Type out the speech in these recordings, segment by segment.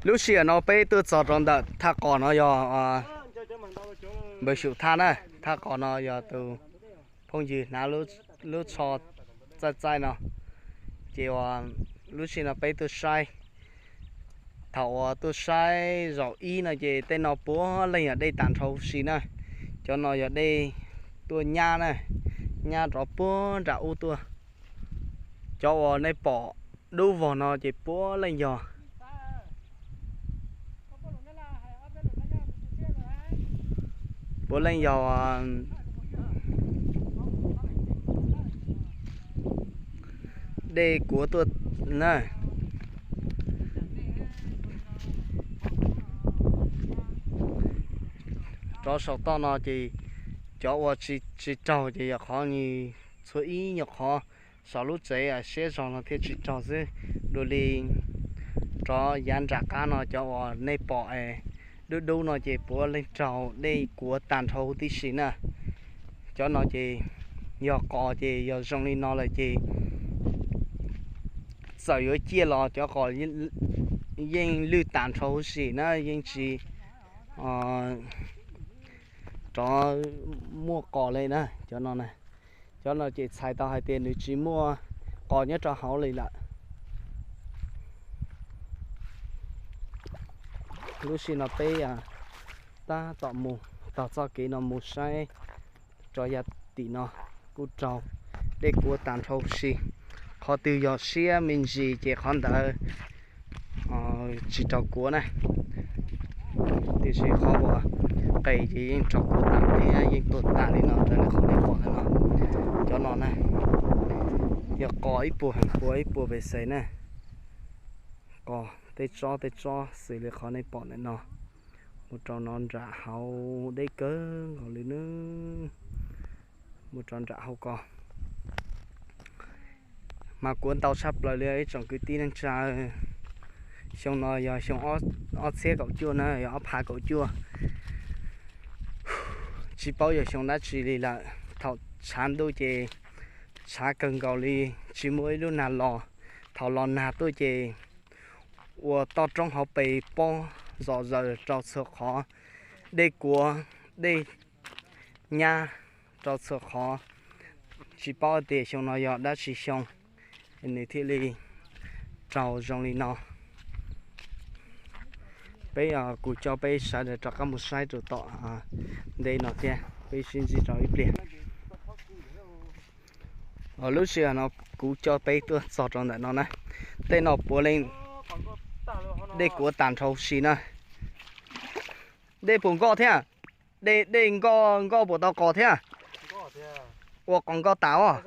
Lub sij hawm no peb tuaj txog rau ntawm thaj qos no yog npawg Xyum thaj na. Thaj qos no yog tus phooj ywg hnav lub tsho txaij txaij no. Ces uas lub sij hawm no peb tuaj saib, thaum uas tuaj saib zaum ib no ces tej no puav leej yog dej tag nrho huv si na. Cov no yog dej tuaj nyab na, nyab rov puag nram ub tuaj. Cov uas nej pom dub vog no ces puav leej yog puav leej yog dej kuav tuaj na. Rov saum toj no ces cov uas tsis raug ces yog qhov nyuag txhua ib nyuag qhov saum lub tsev siab zog no thiaj tsis raug xwb. Dua li rov yav nram qab no cov uas nej pom dub dub no ces puav leej raug dej kuav tag nrho huv tib si na. Cov no ces yog qos ces yog zoo li no lawm ces txawm yuav ciaj los cov qos yeej lwj tag nrho huv si na, yeej tsis rov muaj qos li na. Cov no, cov no ces txhais tau hais tias nws tsis muaj qos nyob rau hauv li lawm. Lub sij hawm no peb tab tom mus taug txoj kev no mus saib rau yav tim no kuj raug dej kuav tag nrho huv si. Qhov twg yog siab me ntsis ces qhov ntawd tsis raug kuav na. Tiam sis qhov uas qes ces yeej raug kuav tag thiab yeej tuag tag li no raws li qhov nej pom ntawm no. Cov no na yog qos ib puas heev, qos ib puas pes xees na. Qos tej tsob tej tsob xws li qhov nej pom ntawm no, mus rau no nram hauv deb kawg nkaus li na, mus rau nram hauv ko. Mas kuav ntau tshaj plaws li ib tsoom kwv tij neej tsa. Xyoo no yog xyoo ob txhiab kaum cuaj na, yog ob phav kaum cuaj. Tsis paub yog xyoo dab tsi li lawm, thaum tshav ntuj ces tshav kawg nkaus li, tsis muaj ib lub nag los. Thaum los nag tuaj ces ua toj roob hauv pes pob zom zaws rau txhua qhov, dej kuav, dej nyab rau txhua qhov. Tsis paub tias xyoo no yog dab tsi xyoo nws thiaj li raug zoo li no. Peb kuv coj peb sawv daws rov qab mus saib rau tom ntej no thiab, peb sib ntsib rau ib pliag. Lub sij hawm no kuv coj peb tuaj txog rau ntawm no na, tej no puav leej dej kuav tag nrho huv si na. Dej puas nkoj thiab? Dej, dej nkoj, nkoj puas tau qos thiab? Ua qos nkoj tas os.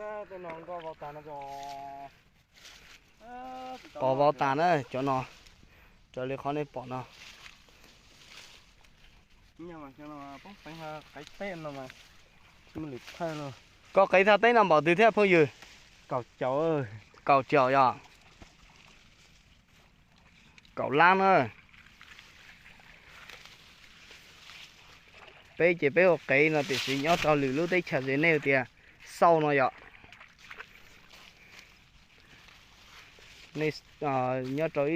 Qos vov tas na cov no, raws li qhov nej pom no. Koj qiv thaj teb no npaum twg thiab phooj ywg? Kaum caum yog? Kaum lab na. Peb ces peb ua qiv no tiam sis nyob rau lwm lub teb chaws ces nej tias xauj no yom. Nej nyob rau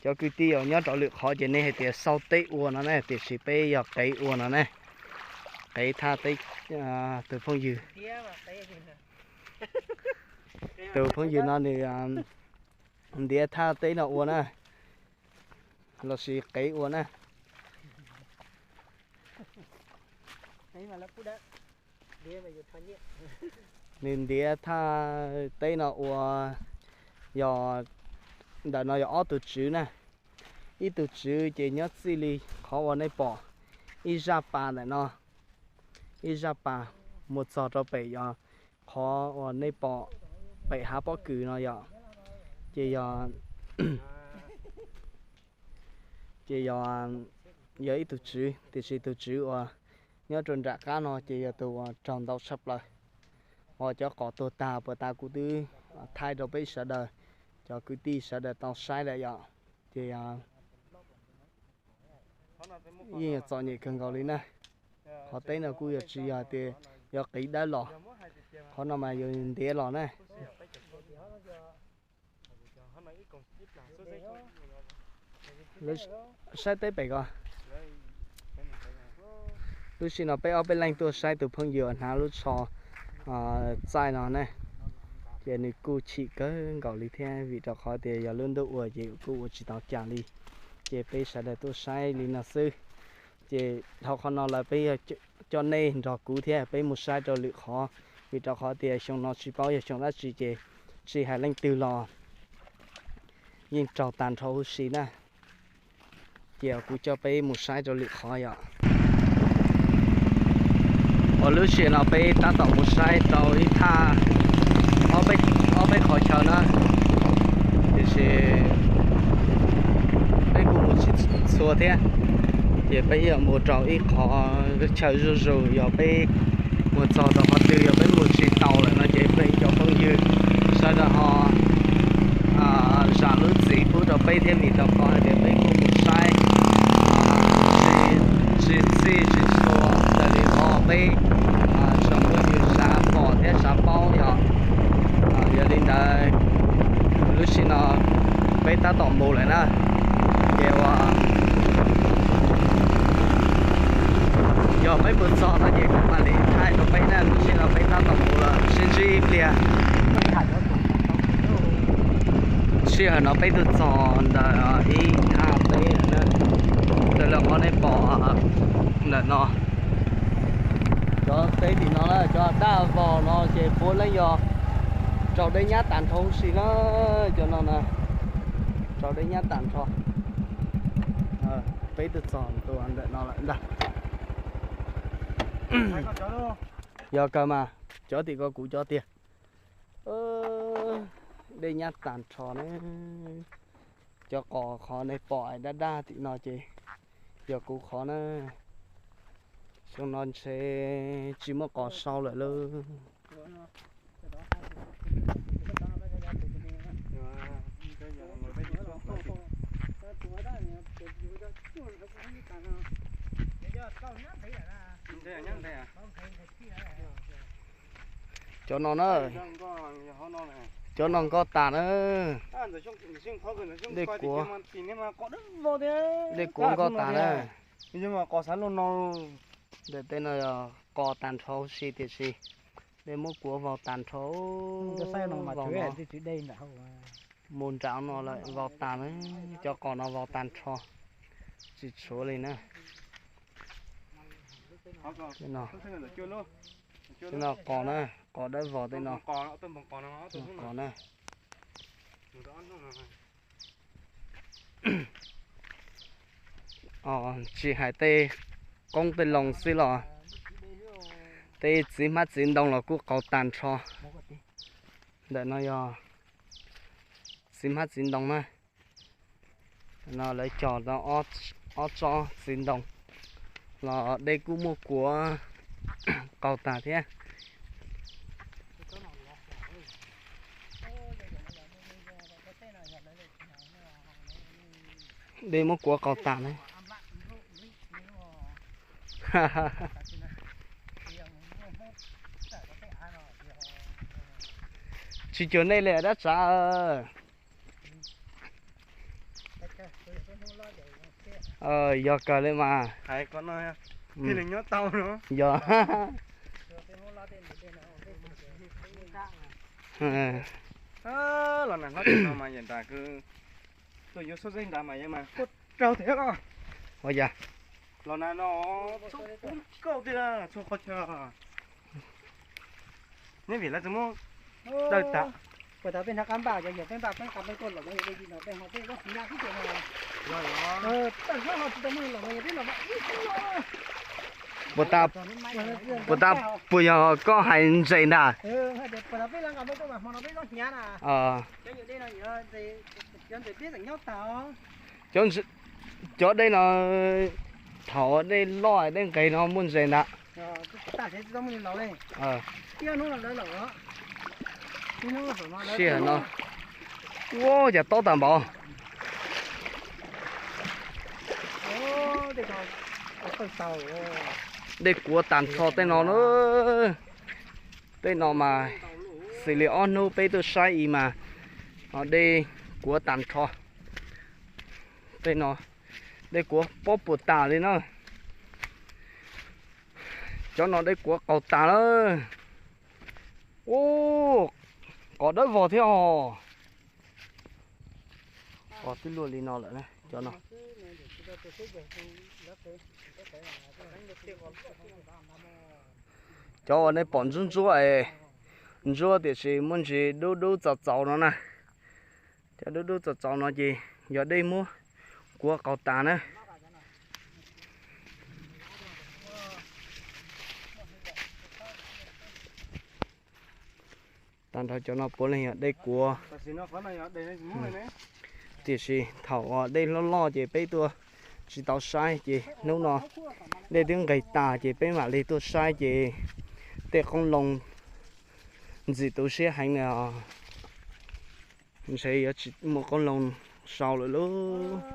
cov kwv tij uas nyob rau lwm qhov ces nej hais tias xauj teb ua no ne, tiam sis peb yog qiv ua no ne. Qiv thaj teb, tus phooj ywg, tus phooj ywg no nws ntiav thaj teb no ua na, lossis qiv ua na. Nws ntiav thaj teb no ua, yog ntawm no yog ob tug tswv na. Ib tug tswv ces nyob txij li qhov uas nej pom ib zaj pas ntawm no, ib zaj pas mus txog rau pem yog qhov uas nej pom pem hav pob kws no yom. Ces yog, ces yog, yog ib tug tswv, tiam sis tus tswv uas nyob rau nram qab no ces yog tus uas raug ntau tshaj plaws. Ho cov qos tuag tag puas tas kuv twb thaij rau peb sawv daws, cov kwv tij sawv daws tau saib lawm yom. Ces yeej yog txom nyem kawg nkaus li na. Qhov teb no kuj yog tsis yog tias yog qiv dawb los, qhov no mas yog ntiav los na. Lub, saib teb pem ko. Lub sij no peb ob peb leeg tuaj saib tus phooj ywg hnav lub tsho txaij no ne, ces nws kuj chim kawg nkaus li thiab, vim rau qhov tias yog lub ntuj ua ces kuj ua tsis tau cas li. Ces peb sawv daws tuaj saib li no xwb. Ces dhau qhov no lawm peb yog coj nej nrog kuv thiab peb mus saib rau lwm qhov, vim rau qhov tias xyoo no tsis paub yog xyoo dab tsi ces tsis hais leej twg los yeej raug tag nrho huv si na. Ces kuv coj peb mus saib rau lwm qhov yom. Ua lub sij no peb tab tom mus saib rau ib thaj, ob peb qhov chaw na, tiam sis peb kuj mus tsis txhua thiab. Ces peb yuav mus rau ib qhov chaw zuj zus, yog peb mus txog rau qhov twg yog peb mus tsis tau lawm no ces peb cov phooj ywg sawv daws ho zam lub txim pub rau peb thiab, vim rau qhov hais tias peb kuj mus saib tsis txhij tsis txhua raws li qhov peb tsoom phooj ywg xav pom thiab xav paub yom. Yog li ntawd lub sij no peb tab tom mus lawm na. Ces ua yog peb mus txog no ces kuv mam li thaij rau peb na, lub sij no peb tab tom mus lawm, sib ntsib ib pliag. Sij hawm no peb tuaj txog ntawm ib thaj teb lawm na, raws li qhov nej pom ntawm no. Cov teb tim no na, cov daj vog no ces puav leej yog raug dej nyab tag nrho huv si na, cov no na, raug dej nyab tag nrho. Peb tuaj txog ntua ntawm no lawm ntag. Yog kawg mas, cov tim ko kuv cov tiag. Dej nyab tag nrho na. Cov qos qhov nej pom daj daj tim no ces yog kuv qhov na. Xyoo no ntshe tsis muaj qos sau lawm lauj. Cov no na, cov no nkoj tas na. Dej kuav, dej kuav nkoj tas na. Ntawm tej no yog qos tag nrho huv si tiam sis dej muab kuav vau tag nrho. Mus nram no lawm vau tas na, cov qos no vau tag nrho, tsis tshuav li na. Tej no qos na, qos dawb vog tej no, qos na. Tsis hais tej qoob tej loo xwb los tej txiv hmab txiv ntoo los kuj qaug tag nrho. Ntawm no yog txiv hmab txiv ntoo na. No lawv cog tau ob tsob txiv ntoo los dej kuj muaj kuav qaug tag thiab. Dej muab kuav qaug tag na. Tsis cuag nej li dab tsav. Yog kawg li mas. Yog. Los nag hlob no mas yam nram kws tuaj yuav xub zeb nrad mas yeej mas kuj raug thiab los. Ua cas? Los nag no txhob poob kauj tiag, txhua qhov chaw. Neb vim lawv tsis muab daws tas. Puas tas peb nrhav qab npaj, yog peb npaj peb qab peb tuaj los no, peb ho peb zaub hnyav xwb tiag no. Puas tas, puas tas, puas yog koj hais ntses ntag? Cov dej no, thaum dej loj dej nqes no muaj ntses ntag. Sij hawm no, ua cas tob tag npaum. Dej kuav tag nrho tej no na. Tej no mas xws li ob hnub peb tuaj saib ib mas dej kuav tag nrho. Tej no dej kuav pob puas tas li na. Cov no dej kuav qaug tas lawm. Ub, qos dawb vog thiab os. Qos twb luaj li no lawm na cov no. Cov uas nej pom ntsuab ntsuab es, ntsuab tiam sis muaj ntsis dub dub txaus txaus no na. Cov dub dub txaus txaus no ces yog dej muab kuav qaug tas na. Tag nrho cov no puav leej yog dej kuav. Tiam sis thaum uas dej loj loj ces peb tuaj tsis tau saib ces hnub no dej twb nqes tas ces peb mam li tuaj saib ces tej qoob loo ntxim tu siab heev na. Ntshe yuav tsis muaj qoob loo sau lawm lauj.